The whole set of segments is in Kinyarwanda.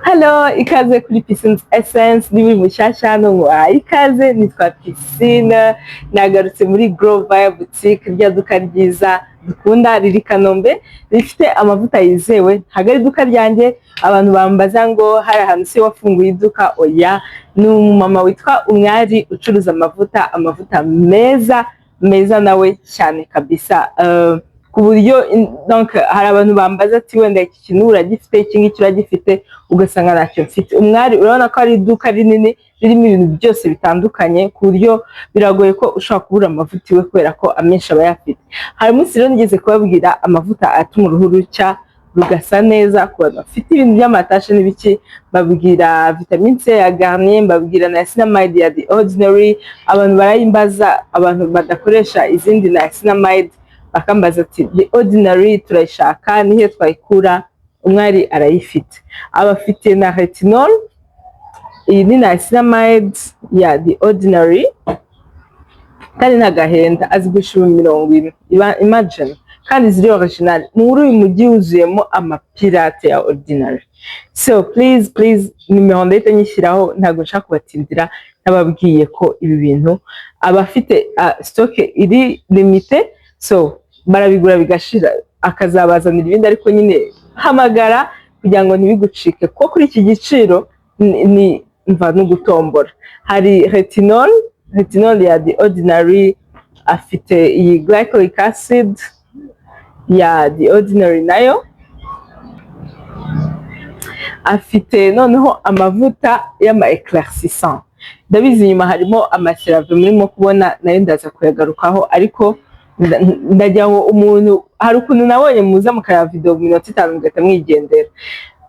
Hello, ikaze kuri Piscine Essence. Niba uri mushyashya hano, nguhaye ikaze. Nitwa Piscine, nagarutse muri Grow Vibe Boutique, rya duka ryiza dukunda riri Kanombe, rifite amavuta yizewe. Ntabwo ari iduka ryanjye. Abantu bambaza ngo hari ahantu se wafunguye iduka? Oya, ni umumama witwa Umwari ucuruza amavuta, amavuta meza meza nawe cyane kabisa. Ku buryo donc hari abantu bambaza ati: "Wenda iki kintu uragifite, iki ngiki uragifite?" Ugasanga ntacyo mfite. Umwari, urabona ko ari iduka rinini ririmo ibintu byose bitandukanye, ku buryo biragoye ko ushobora kubura amavuta iwe, kubera ko amenshi aba ayafite. Hari umunsi rero nigeze kubabwira amavuta atuma uruhu rucya rugasa neza ku bantu bafite ibintu by'ama taches n'ibiki, babwira vitamine C ya Garnier, mbabwira niacinamide ya The Ordinary. Abantu barayimbaza, abantu badakoresha izindi niacinamide bakambaza ati: "The Ordinary turayishaka, nihe twayikura?" Umwari arayifite, aba afite na retinol. Iyi ni niacinamide ya The Ordinary kandi ntagahenda, azigurisha 40,000. Imagine, kandi ziri original. Muri uyu mujyi wuzuyemo ama pirate ya Ordinary. So please, please, nimero ndahita nyishyiraho. Ntabwo nshaka kubatindira, nababwiye ko ibi bintu abafite stock iri limité, so barabigura bigashira, akazabazanira ibindi. Ariko nyine hamagara kugira ngo ntibigucike, kuko kuri iki giciro ni mva no gutombora. Hari retinol, retinol ya The Ordinary, afite iyi glycolic acid ya The Ordinary nayo afite. Noneho amavuta y'ama éclaircissant, ndabizi inyuma harimo ama CeraVe murimo kubona, nayo ndaza kuyagarukaho. Ariko ndagira ngo umuntu, hari ukuntu nabonye muza mukareba video mu minota 5 mugahita mwigendera.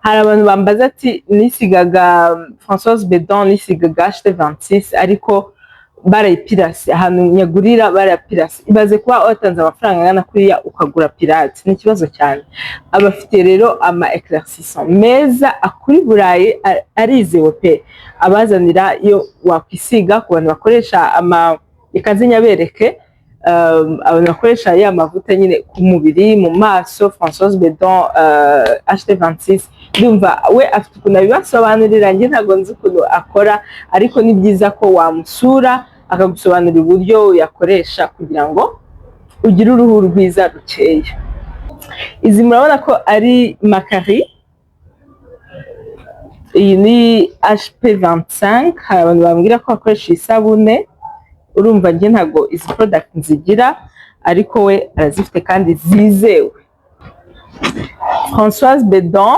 Hari abantu bambaza ati: "Nisigaga Françoise Bedon, nisigaga HT26, ariko barayipirase, ahantu nyagurira barayapirase." Ibaze kuba watanze amafaranga angana kuriya ukagura pirate, ni ikibazo cyane. Abafite rero ama éclaircissant meza akuri Burayi, arizewe pe, abazanira iyo wakwisiga ku bantu bakoresha ama, reka nze nyabereke. Abantu bakoresha ya mavuta nyine ku mubiri, mu maso, Françoise Bedon, HT26, ndumva we afite ukuntu abibasobanurira. Njye ntabwo nzi ukuntu akora, ariko ni byiza ko wamusura akagusobanurira uburyo uyakoresha kugira ngo ugire uruhu rwiza rukeye. Izi murabona ko ari Makari, iyi ni HP25. Hari abantu bambwira ko bakoresha iyi sabune. Urumva njye ntabwo izi product nzigira, ariko we arazifite kandi zizewe. Françoise Bedon,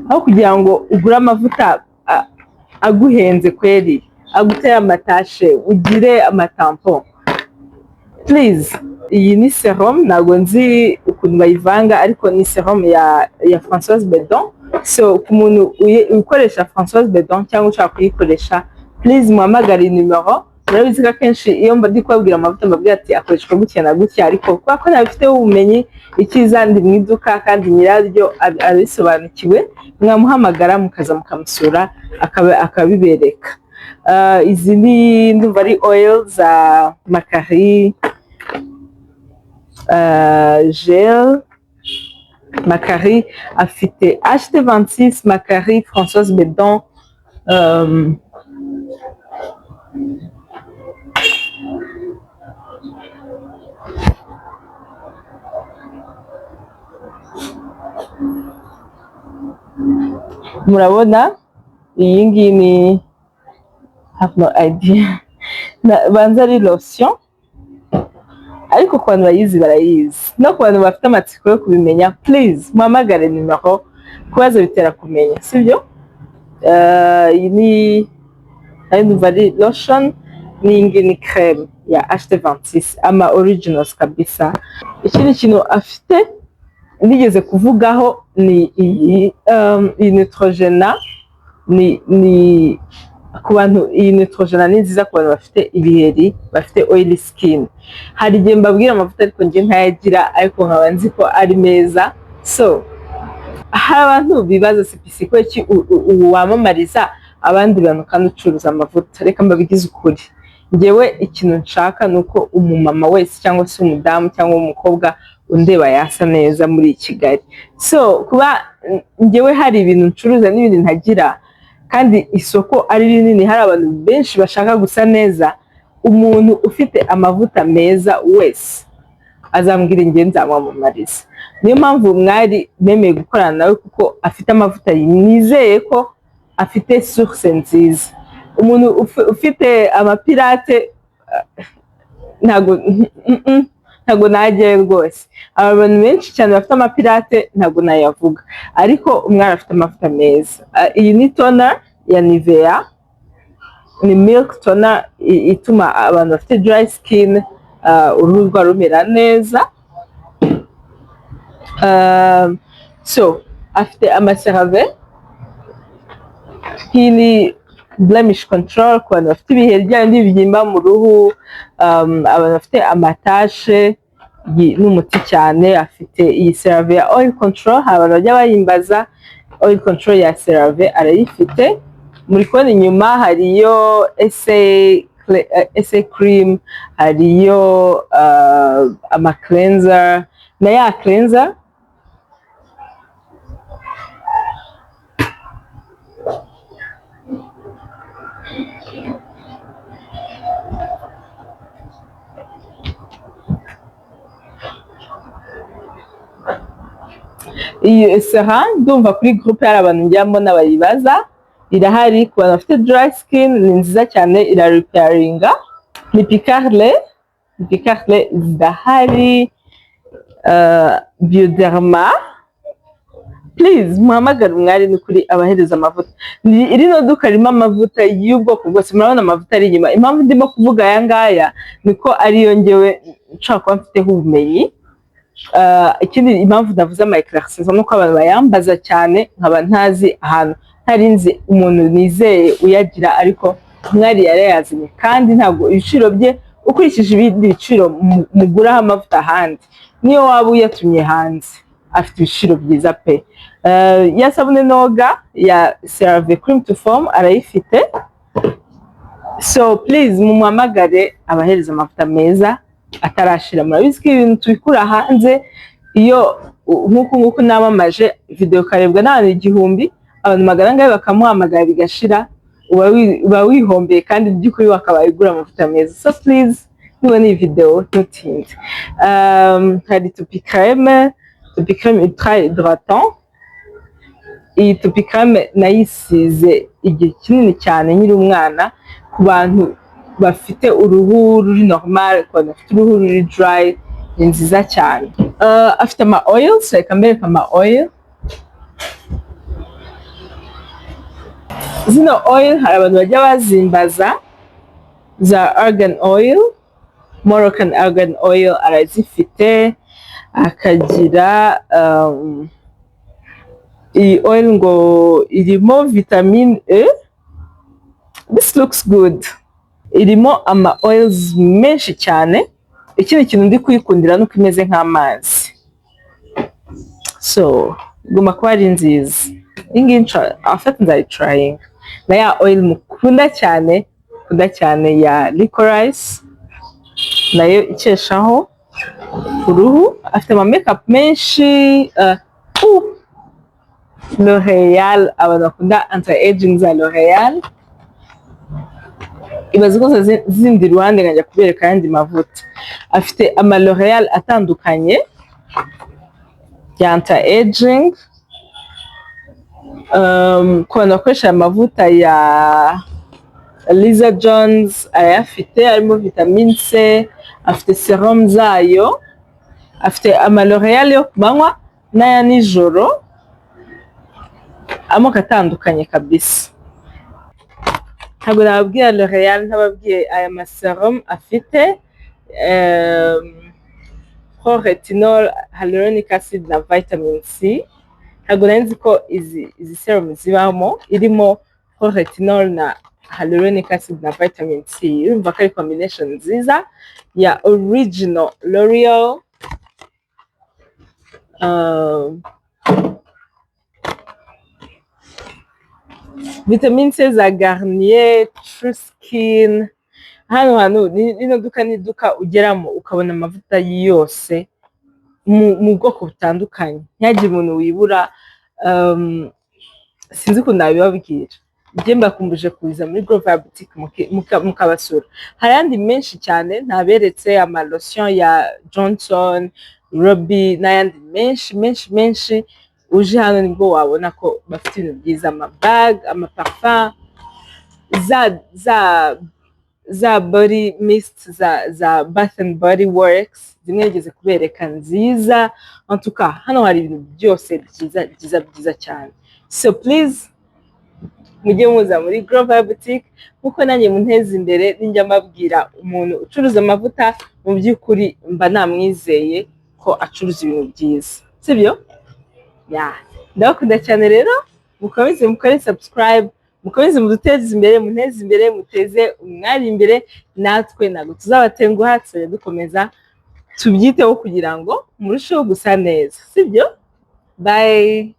aho kugira ngo ugure amavuta aguhenze kweri, agutera ama taches, ugire ama tampons, please, iyi ni serum. Ntabwo nzi ukuntu bayivanga, ariko ni serum ya Françoise Bedon. So ku muntu ukoresha Françoise Bedon cyangwa ushaka kuyikoresha, please muhamagare nimero. Murabizi ko akenshi iyo ndi kubabwira amavuta mbabwira ati akoreshwa gutya na gutya, ariko kubera ko ntabifiteho ubumenyi, icyiza ndi mu iduka kandi nyiraryo abisobanukiwe, mwamuhamagara mukaza mukamusura akabibereka. Izi ni, ndumva ari oil za Makari, gel Makari, afite HT26, Makari, Françoise Bedon, murabona iyi ngiyi ni, have no idea. Banza ari lotion, ariko ku bantu bayizi barayizi, no ku bantu bafite amatsiko yo kubimenya, please muhamagare nimero. Kubaza bitera kumenya, sibyo? Iyi ni nayo ndumva ari lotion, n'iyi ngiyi ni crème ya HT26, ama originals kabisa. Ikindi kintu afite nigeze kuvugaho ni iyi, iyi Neutrogena. Ni ku bantu, iyi Neutrogena ni nziza ku bantu bafite ibiheri, bafite oily skin. Hari igihe mbabwira amavuta ariko njye ntayagira, ariko nkaba nzi ko ari meza. So hari abantu bibaza: "CPC, ko iki wamamariza abandi bantu kandi ucuruza amavuta?" Reka mbabigize ukuri, njyewe ikintu nshaka ni uko umumama wese cyangwa se umudamu cyangwa umukobwa undeba yasa neza muri Kigali. So kuba njyewe hari ibintu ncuruza n'ibindi ntagira, kandi isoko ari rinini, hari abantu benshi bashaka gusa neza, umuntu ufite amavuta meza wese azambwira, njye nzamwamamariza. Niyo mpamvu mwari nemeye gukorana nawe, kuko afite amavuta nizeye ko afite source nziza. Umuntu ufite amapirate, ntabwo najyayo rwose. Aba bantu benshi cyane bafite amapirate ntabwo nayavuga, ariko umwana afite amavuta meza. Iyi ni toner ya Nivea, ni milk toner ituma abantu bafite dry skin, uruhu rwabo rumera neza. So afite ama CeraVe, nk'iyi ni blemish control ku bantu bafite ibiheri bya bindi bibyimba mu ruhu, abantu bafite amatashe, iyi ni umuti cyane. Afite iyi CeraVe ya oil control, hari abantu bajya bayimbaza oil control ya CeraVe, arayifite. Muri kubona inyuma hariyo SA cream, hariyo ama cleanser na ya cleanser. Iyi sera ndumva kuri groupe hari abantu njya mbona bayibaza, irahari ku bantu bafite dry skin, ni nziza cyane, irarepairinga. Ni Picarle, ni Picarle zirahari. Bioderma, please muhamagare umwari, ni kuri abahereza amavuta. Rino duka ririmo amavuta y'ubwoko bwose, murabona amavuta ari inyuma. Impamvu ndimo kuvuga aya ngaya niko ariyo ngewe nshobora kuba mfiteho ubumenyi. Ikindi impamvu navuze ama éclaircissant nuko abantu bayambaza cyane, nkaba ntazi ahantu, ntari nzi umuntu nizeye uyagira, ariko mwari yarayazanye, kandi ntabwo ibiciro bye ukurikije ibindi biciro muguraho amavuta ahandi, niyo waba uyatumye hanze, afite ibiciro byiza pe. Ya sabune noga ya CeraVe cream to foam arayifite. So please mumuhamagare abahereza amavuta meza atarashira. Murabizi ko ibintu tubikura hanze, iyo nk'uku nguku namamaje video ikarebwa n'abantu 1000, abantu magana angahe bakamuhamagara bigashira, uba wihombeye, kandi by'ukuri wakabaye ugura amavuta meza. So please nubona iyi video ntutinde. Hari Topicrem, Topicrem ultra hydratant. Iyi Topicrem nayisize igihe kinini cyane nkiri umwana. Ku bantu bafite uruhu ruri normal, ku bantu bafite uruhu ruri dry, ni nziza cyane. Afite ama oils, reka mbereke ama oil. Zino oil hari abantu bajya bazimbaza, za argan oil, Moroccan argan oil arazifite. Akagira iyi oil ngo irimo vitamine E, this looks good. Irimo ama oils menshi cyane. Ikindi kintu ndi kuyikundira nuko imeze nk'amazi, so igomba kuba ari nziza iyi ngiyi. Afite nzayitryinga. Na ya oil mukunda cyane, mukunda cyane ya licorice, nayo ikeshaho uruhu. Afite ama makeup menshi, L'Oreal, abantu bakunda anti aging za L'Oreal. Ibaze ko zindi ruhande nkajya kubereka ayandi mavuta. Afite ama L'Oreal atandukanye ya anti aging. Ku bantu bakoresha aya mavuta ya Lisa Jones arayafite, arimo vitamine C, afite serum zayo, afite ama L'Oreal yo ku manywa n'aya nijoro, amoko atandukanye kabisa. Ntabwo nababwira L'Oreal ntababwiye aya maserum afite, pro retinol, hyaluronic acid na vitamin C. Ntabwo nari nzi ko izi serum zibamo, irimo pro retinol na hyaluronic acid na vitamin C. Urumva ko ari combination nziza ya original L'Oreal. Vitamine C za Garnier, True Skin. Hano hantu rino duka ni iduka ugeramo ukabona amavuta yose. mu bwoko butandukanye, ntihagire umuntu wibura. Sinzi ukuntu nabibabwira. Njye mbakumbuje kuza muri Grover Boutique mukabasura. Hari ayandi menshi cyane ntaberetse, ama lotion ya Johnson, Robbie n'ayandi menshi menshi menshi. Uje hano nibwo wabona ko bafite ibintu byiza, ama bag, ama parfum, za body mist za Bath and Body Works, zimwe nigeze kubereka nziza. En tout cas, hano hari ibintu byose byiza byiza byiza cyane. So please, mujye muza muri Grover Boutique, nkuko nanjye munteza imbere. Ninjya mbabwira umuntu ucuruza amavuta, mu by'ukuri mba namwizeye ko acuruza ibintu byiza, sibyo? Ya, ndabakunda cyane rero. Mukomeze mukore subscribe, mukomeze muduteze imbere, munteze imbere, muteze Umwari imbere. Natwe ntabwo tuzabatenguha, tuzajya dukomeza tubyiteho kugira ngo murusheho gusa neza, sibyo? Bye.